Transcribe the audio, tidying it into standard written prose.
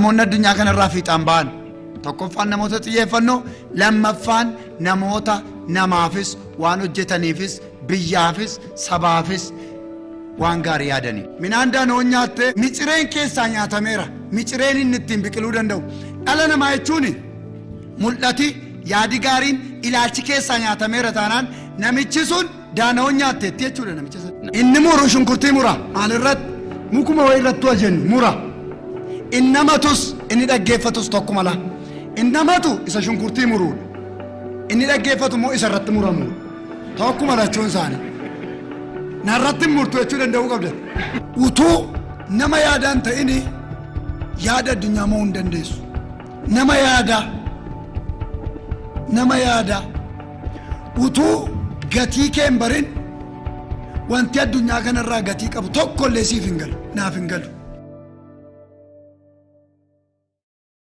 Namoonni addunyaa kanarraa fiixaan ba'an tokkoffaan namoota xiyyeeffannoo, lammaffaan namoota namaafis waan hojjetaniifis biyyaafis sabaafis waan gaarii yaadanii. Midhaan daanoon nyaattee micireen keessaa nyaatameera. Micireen inni ittiin biqiluu danda'u. Dhala namaa jechuun mul'ati, yaadi gaariin, ilaalchi keessaa nyaatameera taanaan namichi sun daanoon nyaatteetti jechuudha namicha sana. Inni muru shunkurtii mura. Maalirratti? Mukuma wayii irratti jennu mura. Innamatus inni dhaggeeffatus tokkuma laa. Innamatu isa shunkurtii muruudha. Inni dhaggeeffatu immoo isa irratti muramuudha. Tokkuma lachuun isaanii. Narratti hin murtu jechuu danda'uu qabda. Utuu nama yaadaan ta'ini yaada addunyaa mo'uu hin dandeessu. Nama yaadaa. Nama yaadaa. Utuu gatii kee hin barin wanti addunyaa kanarraa gatii qabu tokko illee siif hin galu. Naaf hin galu.